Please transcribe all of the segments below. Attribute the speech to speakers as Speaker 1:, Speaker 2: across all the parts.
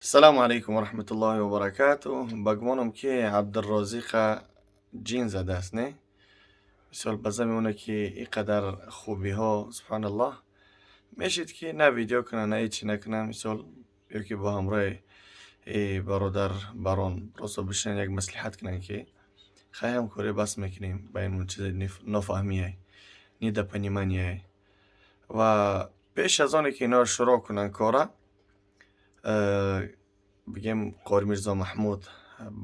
Speaker 1: Салому алайкум ва раҳматуллоҳи ва баракатуҳ. Ба гумонам, ки Абдуррозиқа ҷин задааст, не? Мисол, ба замоне ки ин қадар хубиҳо, субҳаналлоҳ, мешид, ки на видео кунад, на ҳечи накунад, мисол, ё ки бо ҳамроҳи бародар барон просто бишинанд, як маслиҳат кунанд, ки хай, ҳамкорӣ бас мекунем, ба ин чизи нофаҳмие, недопонимание. Ва пеш аз оне ки инҳоро шурӯъ кунанд кора, бигем, Қори Мирзо Маҳмуд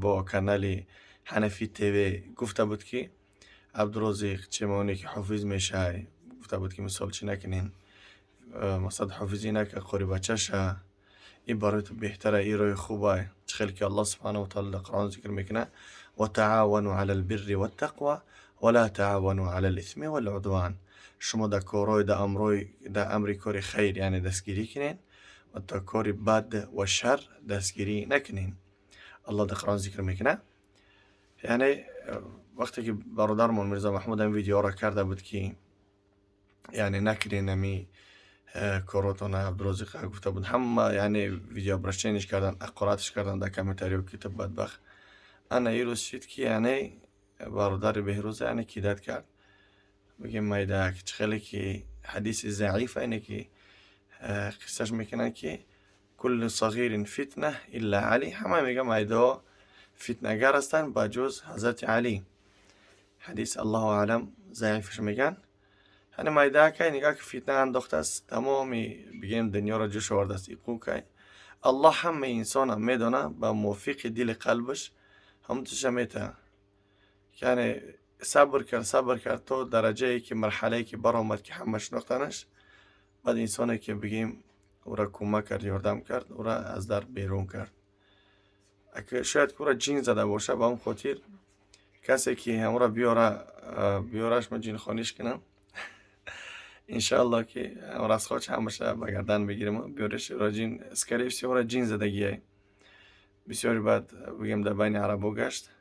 Speaker 1: бо канали Ҳанафӣ ТВ гуфта буд, ки Абдурозиқ чемоне ки ҳофиз мешай, гуфта буд, ки мисол, чӣ накунен, мақсад, ҳофизӣ нака, қори бачаша, ин барои ту беҳтара, ин роҳи хубай. Чӣ хел ки Аллоҳ субҳанаҳу ва таъала дар Қуръон зикр мекунад: وتعاونوا على البر والتقوى ولا تعاونوا على الإثم والعدوان. Шумо дар корҳои, дар амрҳои, дар амри кори хайр, яъне, дастгирӣ кунед ва дар кори бад ва шар дастгирӣ накунед. Аллоҳ дар Қуръон зикр мекунад. Яъне, вақте ки бародармон Мирзо Маҳмуд ҳамин видеоро карда буд, ки яъне накунед ами коротона, Абдурозиқ гуфта буд, ҳама, яъне, видеообращение ш кардан, ҳақораташ кардан дар комментариҳо, ки ту бадбахт. Ана ирӯз шид, ки яъне бародари Беҳрӯза, яъне, кидать кард, бигем, майдак. Чӣ хеле ки ҳадиси заифа ине, ки қиссаш мекунанд, ки كل صغير فتنة إلا علي. Ҳама мега, майдаҳо фитнагар ҳастанд, ба ҷуз ҳазрати Алӣ. Ҳадис, аллоҳу аълам, заифаш мегӯянд. Яъне, майдаакай, нигоҳ, ки фитна андохтааст, тамоми, бигем, дунёро ҷӯш овардааст. Иқукай, Аллоҳ ҳамаи инсона медона, ба мувофиқи дили қалбаш ҳамон чиза метаҳад. Яъне, сабр кард, сабр кард, то дараҷае ки, марҳалае ки баромад, ки ҳама шинохтанаш. Баъд инсоне ки, бигем, ӯра кӯмак кард, ёрдам кард, ӯра аз дар берун кард. Шояд ки ӯра ҷин зада боша, ба он хотир касе ки ҳамора биёра, биёраш, ма ҷинхониш кунам, иншоалло, ки расхоч ҳамаша ба гардан бигирем, биёреш. Ӯра ҷин, скорее всего, ӯра ҷин задагиай. Бисёри баъд, бигем, дар байни арабо гашт,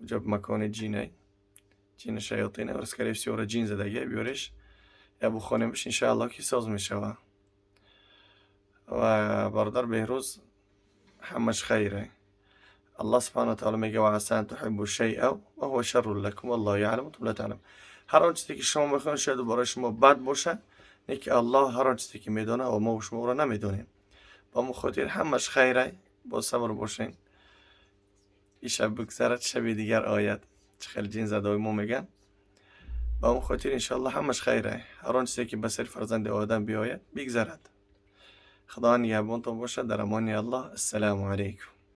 Speaker 1: уҷо макони ҷинай, ҷини шаётин, скорее всего, ӯра ҷин задагиай. Биёреш, як бухонемш, иншоалло, ки соз мешава. Ва бародар Беҳрӯз, ҳамаш хайре. Аллоҳ субҳанаҳу ва таъала мега: وعسى أن تحبوا شيئا وهو شر لكم والله يعلم وأنتم لا تعلمون. Ҳар он чизе ки шумо мехоҳед, шояд барои шумо бад бошад, не ки Аллоҳ ҳар он чизе ки медонад, ва мо шумо ӯро намедонем. Ба ҳамон хотир ҳамаш хайрай, бо сабр бошед. Ин шаб бигзарад, шаби дигар ояд, чӣ хеле ҷинзадаҳои мо мегӯянд. Ба ҳамон хотир, иншоалло, ҳамаш хайрай. Ҳар он чизе ки ба сари фарзанди Одам биёяд, бигзарад. Худованд нигаҳбонтон бошад. Дар амони Аллоҳ. Ассалому алайкум.